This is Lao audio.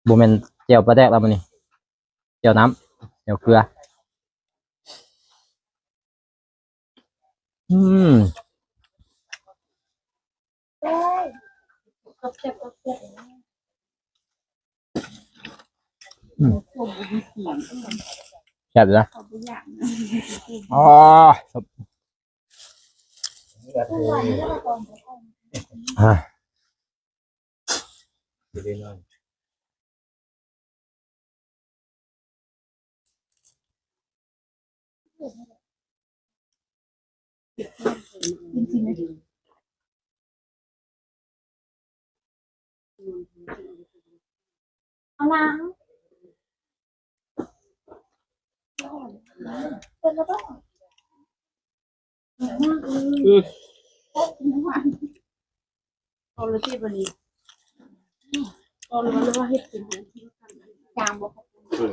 ບໍ່ແມ່ນແຈ່ວປາແດກແລ້ວມື້ນີ້ ແຈ່ວນ້ຳ ແຈ່ວເກືອ. ອືມ ອືມ ແຊບຢູ່ນະ. ອໍ ອາ ອືມ ເອົາລະຕິບາດນີ້ ເອົາລະວ່າເຮັດເປັນ ຈາງບໍ່? ເອີ